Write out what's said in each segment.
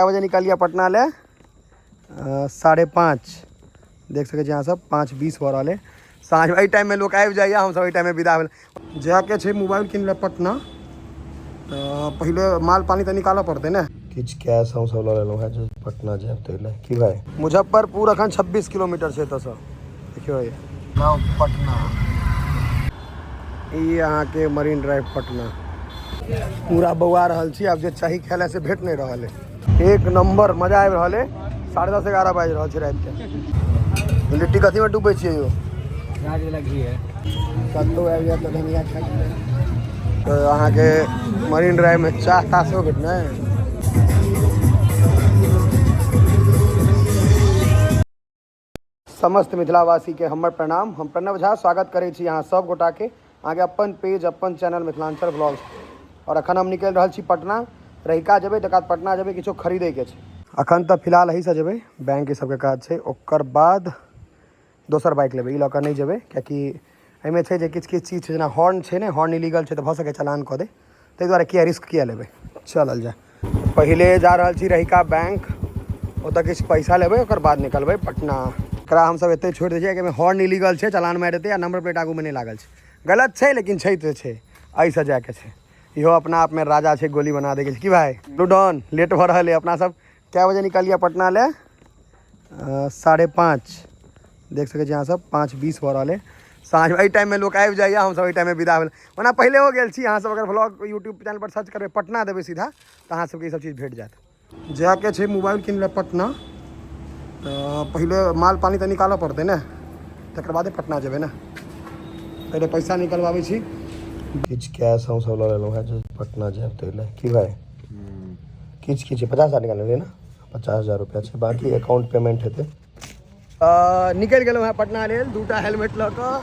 कै बजे निकलिए पटना ले? 5:30। देख सकै छी अहाँ सब, 5:20 भऽ रहल है साँझ। एहि टाइममे लोक आबि जाइए, हमसब एहि टाइममे विदा भेल। जाके छै मोबाइल किन ले पटना, तऽ पहिले माल पानी तऽ निकालऽ पड़तै ने। किछु कैश हमसब लऽ लेलहुँ हेँ जे पटना जायब ताहि लए। की भाइ, मुजफ्फरपुर अखन 26 किलोमीटर छै एतऽसँ। देखियौ पटना, ई अहाँके मरीन ड्राइव पटना। पूरा बौआ रहल छी। आब जे चाही खाय से भेट नहि रहल है। एक नंबर मजा आबि रहल है। 10:30 11 बाजि रहल छै रातिके। लिट्टी कथीमे डूबै छियै यौ? राजवला घी है। कतहु आबि जायत तऽ धनिया खा। तऽ अहाँके मरीन ड्राइवमे चाह ताह सेहो भेटलै। समस्त मिथिलावासीके हमर प्रणाम। हम प्रणव झा स्वागत करै छी अहाँ सब गोटाके अहाँके अपन पेज, अपन चैनल मिथिलांचल ब्लॉग्स। और अखन हम निकलि रहल छी पटना, रहिका जेबै, तकर बाद पटना जेबै, किछो खरीदैके छै। अखन तऽ फिलहाल एहिसँ जेबै, बैंक सबके काज छै, ओकर बाद दोसर बाइक लेबै। ई लऽ कऽ नहि जेबै, कियाकि एहिमे छै जे किछु किछु चीज छै, जेना हॉर्न छै ने, हॉर्न इलीगल छै, तऽ भऽ सकै चलान कऽ दे। ताहि दुआरे किया रिस्क किया लेबै, चलल जाय। पहिले जा रहल छी रहिका बैंक, ओतऽ किछु पैसा लेबै, ओकर बाद निकलबै पटना। एकरा हमसब एतै छोड़ि दै छियै, एहिमे हॉर्न इलीगल छै, चलान मारि देतै, आ नंबर प्लेट आगूमे नहि लागल छै। गलत छै, लेकिन छै तऽ छै। एहिसँ जायके छै। इहो अपना आपमे राजा छै, गोली बना दै के छै। की भाइ लूडन, लेट भऽ रहल है। अपना सब कै बजे निकलिए पटना ले? 5:30। देख सकै छी अहाँ सब, 5:20 भऽ रहल है साँझ। एहि टाइममे लोक आबि जाइए, हमसब एहि टाइममे विदा भेल। ओना पहिले हो गेल छी। अहाँ सब अगर व्लॉग यूट्यूब चैनल पर सर्च करबै, पटना देबै सीधा, तऽ अहाँ सबके ई सब चीज भेट जायत। जायके छै मोबाइल किन ले पटना, तऽ पहिले माल पानी तऽ निकालऽ पड़तै ने, तकर बादे पटना जेबै ने। पहिले पैसा निकलबाबै छी। किछु कैश हमसब लऽ लेलहुँ हेँ जे पटना जायब ताहि लए। की भाइ, किछु किछु 50,000 निकालने ने, 50,000 रुपया छै, बाकी अकाउंट पेमेंट हेतै। निकलि गेलहुँ हेँ पटना लेल दूटा हेलमेट लऽ कऽ।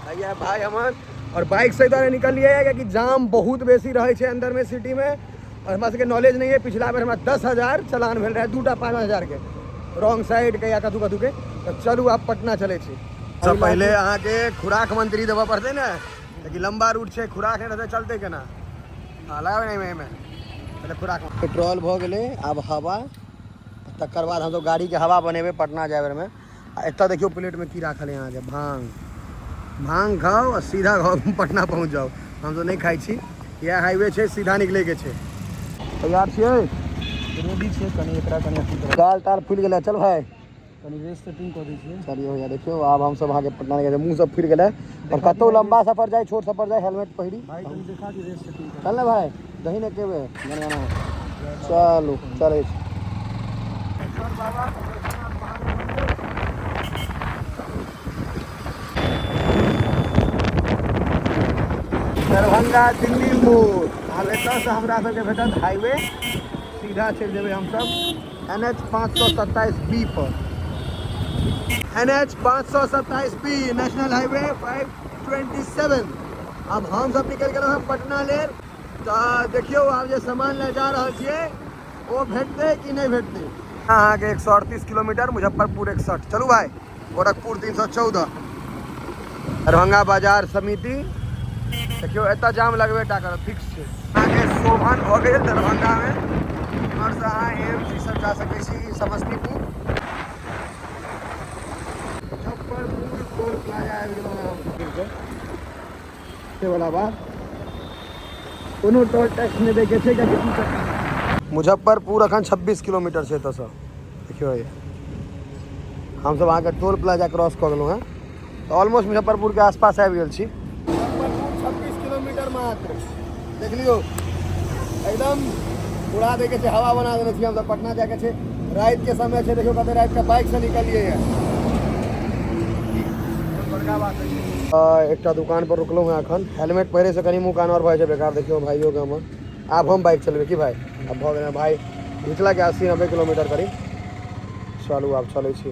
भैया भाई हमर और बाइक से दुआरे निकललियै कियाकि जाम बहुत बेसी रहै छै अन्दरमे सिटीमे, और हमरा सबके नॉलेज नहि है। पिछला बेर हमरा 10,000 चलान भेल रहै, दूटा 5,000 के रॉन्ग साइड के या कथू कथू के। तऽ चलू, आब पटना चलै छी। सब पहिले अहाँके खुराक मंत्री देबऽ पड़तै ने, कियाकि लम्बा रूट छै, खुराक नहि रहतै चलतै केना? हँ, लगाबै ने एहिमे पहिले खुराक। पेट्रोल भऽ गेलै, आब हवा, तकर बाद हमसब गाड़ीके हवा बनेबै पटना जाय बेरमे। आ एतऽ देखियौ प्लेटमे की राखल है अहाँके, भांग। भांग खाउ आ सीधा घर पटना पहुँच जाउ। हमसब नहि खाइ छी। इएह हाईवे छै, सीधा निकलैके छै। तैयार छियै? रेडी छियै। कनि एकरा कनि अथी करब। गाल ताल फुलि गेलै। चल भाई, कनि रेस सेटिंग कऽ दै छियै। चलियो भैया। देखियौ, आब हमसब अहाँके पटना निकल, मुँह सब फुलि गेलै। और कतहु लम्बा सफर जाय, छोट सफर जाय, हेलमेट पहिरी। भाई, कनि देखा the race setting कर। चल ने भाई, दही ने केबे गनगना। चलू, चलै छी। दरभंगा दिल्ली मोड़। आब एतऽसँ हमरा सबके भेटत हाईवे, सीधा चलि जेबै हमसब NH 527 B पर। NH 527 B, national highway 527। आब हमसब निकलि गेलहुँ हँ पटना लेल। तऽ देखियौ, आब जे सामान लए जा रहल छियै ओ भेटतै कि नहि भेटतै। अहाँके 138 किलोमीटर, मुजफ्फरपुर 61। चलू भाई, गोरखपुर 314, दरभंगा बाजार समिति। देखियौ, एतऽ जाम लगबे टा करत, फिक्स छै। अहाँके शोभन भऽ गेल दरभंगामे। एम्हरसँ अहाँ एम्स ई सब जा सकै छी, समस्तीपुर। मुजफ्फरपुर टोल प्लाजा आबि गेलहुँ हम। से वाला बात, कोनो टोल टैक्स नहि दैके छै, कियाकि दू चक्का। मुजफ्फरपुर अखन 26 किलोमीटर छै एतऽसँ। देखियौ, हमसब अहाँके टोल प्लाजा क्रॉस कऽ गेलहुँ हेँ, तऽ ऑलमोस्ट मुजफ्फरपुरके आसपास आबि गेल छी। मुजफ्फरपुर 26 किलोमीटर मात्र। देख लियौ, एकदम उड़ा दैके छै, हवा बना देने छी हमसब। पटना जायके छै, रातिके समय छै। देखियौ, कते रातिके बाइकसँ निकलियै। बड़का बात होइ छै। एकटा दुकान पर रुकलहुँ हेँ एखन। हेलमेट पहिरेसँ कनि मुँह कान आओर भऽ जाइ छै बेकार। देखियौ भाइयोके हमर। आब हम बाइक चलेबै। की भाइ, आब भऽ गेलै भाइ। घिचलक 80-90 किलोमीटर करीब। चलू, आब चलै छी।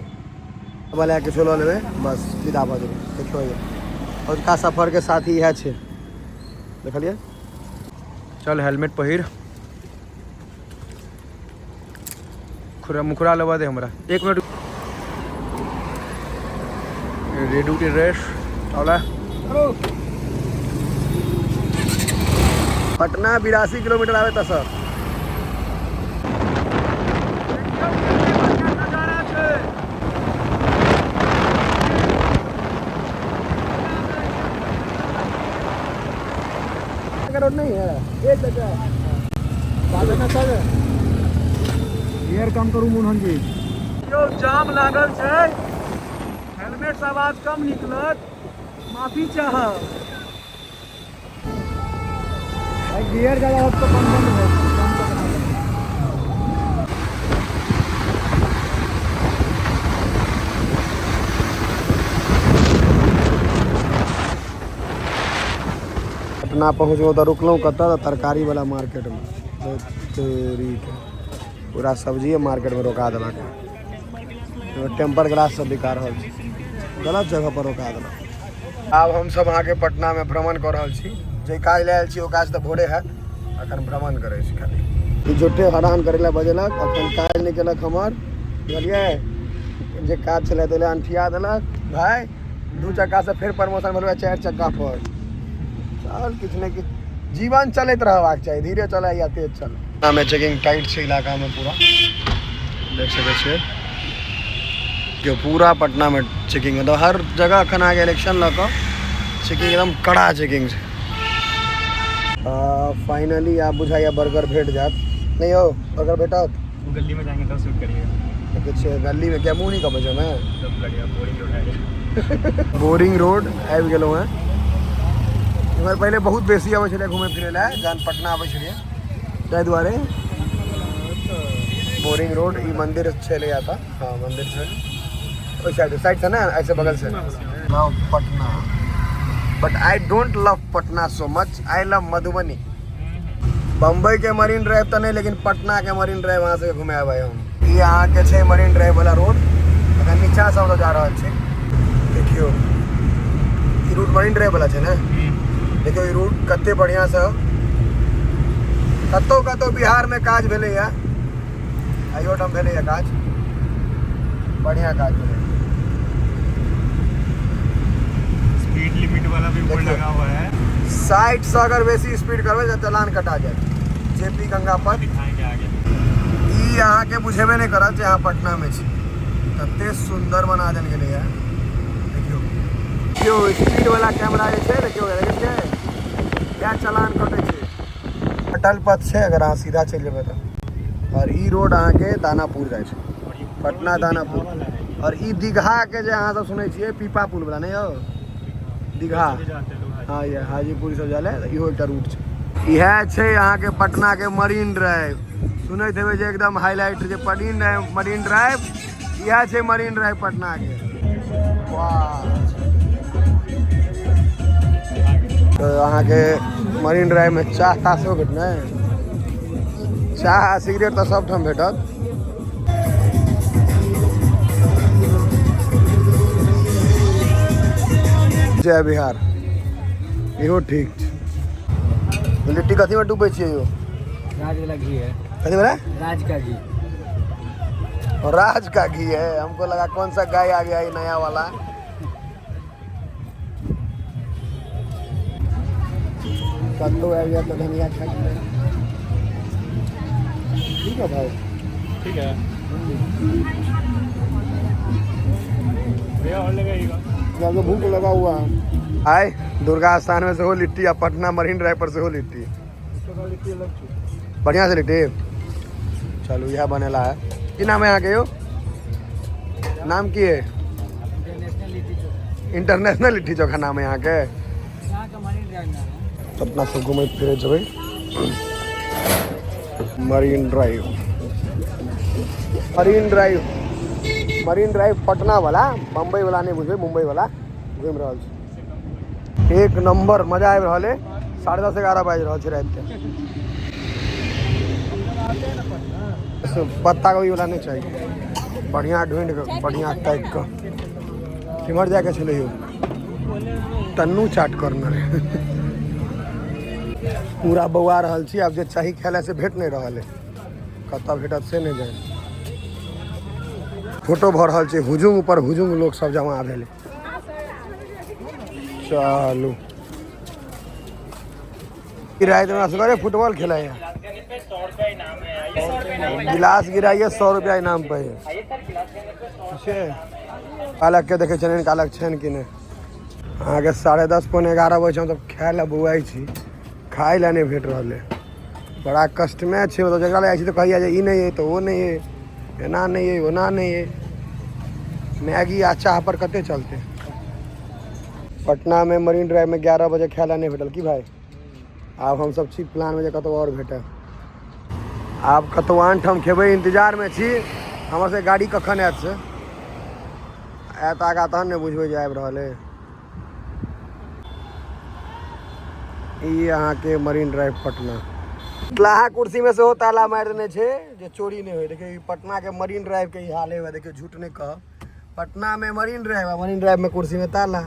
बला किछो लऽ लेबै, बस विदा भऽ जेबै। देखियौ, अजुका सफरके साथी इएह छै, देखलियै। चल, हेलमेट पहिर, खुरा मुखरा लेबा दे हमरा एक मिनट। रेडू के रेस चला। पटना 82 किलोमीटर आबे तऽ सर। गियर कम करू मोहन जी। यौ जाम लागल छै, हेलमेट से आवाज कम निकलत, माफी चाहब। भाई गियर ज्यादा होत तो कम कम हो। पटना पहुँचलहुँ तऽ रुकलहुँ कतऽ, तऽ तरकारी वाला मार्केटमे। तेरीके पूरा सब्जिए मार्केटमे रोका देलक। टेम्पर ग्लास सब बिका रहल छै, गलत जगह पर रोका देलक। आब हमसब अहाँके पटनामे भ्रमण कऽ रहल छी। जे काज लए आयल छी ओ काज तऽ भोरे हैत, अखन भ्रमण करै छी खाली। ई झूठे हरान करै लए बजेलक, अखन काज नहि केलक हमर, बुझलियै? जे काज छलै ताहि लए अनठिया देलक। भाय 2 चक्कासँ फेर प्रमोशन भेलै 4 चक्का पर। चल किछु नहि किछु जीवन चलैत रहबाक चाही, धीरे चलै या तेज चलै। पटनामे चेकिंग टाइट छै इलाकामे पूरा, देख सकै छियै कि पूरा पटनामे चेकिंग, मतलब हर जगह अखन अहाँके इलेक्शन लऽ कऽ चेकिंग एकदम कड़ा चेकिंग छै। फाइनली आब बुझाइए बर्गर भेट जायत। नहीं यौ बर्गर भेटत? गली में जाएंगे तब शूट करिएगा। देखै छियै गली में क्या मुँह नहीं कपै छै मैं। तब लगेगा बोरिंग रोड आएगा। बोरिंग रोड आबि गेलहुँ हेँ। इम्हर पहिले बहुत बेसी अबै छलै घुमै फिरै लए, जहन पटना अबै छलियै, ताहि दुआरे बोरिंग रोड। ई मंदिर छलै एतऽ, हाँ मंदिर छै ओहि साइड, साइड से ना, ऐसे बगल से। Love Patna, but I don't love Patna so much, I love Madhubani. Bombay के मरीन ड्राइव तऽ नहि, लेकिन पटना के मरीन ड्राइव अहाँ सबके घुमाएब हम। ई अहाँके छै मरीन ड्राइव वाला रोड, अखन नीचा से हम जा रहल छी। देखियौ ई रूट मरीन ड्राइव वाला छै ने, देखियौ ई रूट कते बढ़िआँ से कतौ कतौ बिहार में काज भेलैया, अहियोठाम भेलैया काज, बढ़िआँ काज भेलैया। स्पीड लिमिट वाला भी बोर्ड लगा हुआ है। 60 से अगर बेसी स्पीड करबै तऽ चालान कटा जायत। जेपी गंगा पर दिखाएंगे आगे। ई अहाँके बुझेबे नहि करत जे अहाँ पटना में छी, तते सुंदर बना देल गेलैया। देखियौ देखियौ स्पीड वाला कैमरा जे छै, देखियौ देखै छियै क्या चालान कटै छै। अटल पथ छै, अगर अहाँ सीधा चलि जेबै तऽ। और ई रोड अहाँके दानापुर जाइ छै, पटना दानापुर। और ई दीघा के जे अहाँ सब सुनै छियै पीपा पुल वाला, नहि यौ दीघा, हाँ ये हाजीपुर सब जाले, इहो एकटा रूट छै। इएह छै अहाँके पटना के मरीन ड्राइव। सुनैत हेबै जे एकदम हाईलाइट जे मरीन ड्राइव, मरीन ड्राइव, इएह छै मरीन ड्राइव पटना के। वाह, तऽ अहाँके मरीन ड्राइव में चाह ताह सेहो भेटत ने? चाह आ सिगरेट तऽ सब ठाम भेटत। जय बिहार, इहो ठीक छै। लिट्टी कथी में डूबै छियै यौ? राज वाला घी है। कथी वाला? राज का घी। राज का घी है, हमको लगा कौन सा गाय आ गया ये नया वाला। कद्दू आ गया तो धनिया खा लिया। ठीक है भाई, ठीक है भैया, और लगाइएगा। तो भूख लगा हुआ है। आए दुर्गा स्थान में सेहो लिट्टी आ पटना मरीन ड्राइव पर सेहो लिट्टी, बढ़िया से लिट्टी। चलू यह बनेला है। की नाम है यहाँ के यो? नाम की है? इंटरनेशनल लिट्टी चोखा नाम है यहाँ के। अपना सब घूमे फिरे जेबै marine drive, marine drive, marine drive Patna वाला, बम्बई वाला नहीं बुझबै, मुंबई वाला घूमि रहल छी। एक नंबर मजा आबि रहल है। 10:30 11 बाजि रहल छै रातिके। पत्ता गोभी वाला नहीं चाहिए, बढ़िया ढूंढि कऽ बढ़िया ताकि कऽ केम्हर जाके छलै यौ? तन्नू चाट कॉर्नर। पूरा बौआ रहल छी, आब जे चाही खाय लए से भेट नहि रहल है, कतऽ भेटत से नहि जानि। फोटो भऽ रहल छै, हुजुम ऊपर हुजुम लोक सब जमा भेलै। चलू राति में असगरे फुटबॉल खेलाइए, गिलास गिराइए 100 रुपया इनाम पे से। कालक के देखै छियनि, कालक छनि कि नहि। अहाँके 10:30 10:45 बजे हमसब खाय लए बौआइ छी, खाय लए नहि भेट रहल है, बड़ा कष्टमे छै। मतलब जकरा लए जाइ छी तऽ कहैया जे ई नहि अइ तऽ ओ नहि अइ। एना नहि अइ, ओना नहि अइ। मैगी आ चाह पर कते चलते। पटना में मरीन ड्राइव में 11 बजे खाय ला नहि भेटल की भाई? आब हमसब छी प्लान में जे कतौ आओर भेटै। आब कतौ आन ठाम खेबै, इंतजार में छी। हमर सबके गाड़ी कखन आयत से आयत आगा तहन ने बुझबै जे आबि रहल अइ। ई अहाँके मरीन ड्राइव पटना। लाहा कुर्सी में सेहो ताला मारि देने छै जे चोरी नहि होइ। देखियौ ई पटना के मरीन ड्राइव के ई हाल है। देखियौ, झूठ नहि कहब, पटना में मरीन ड्राइव आ मरीन ड्राइव में कुर्सी में ताला।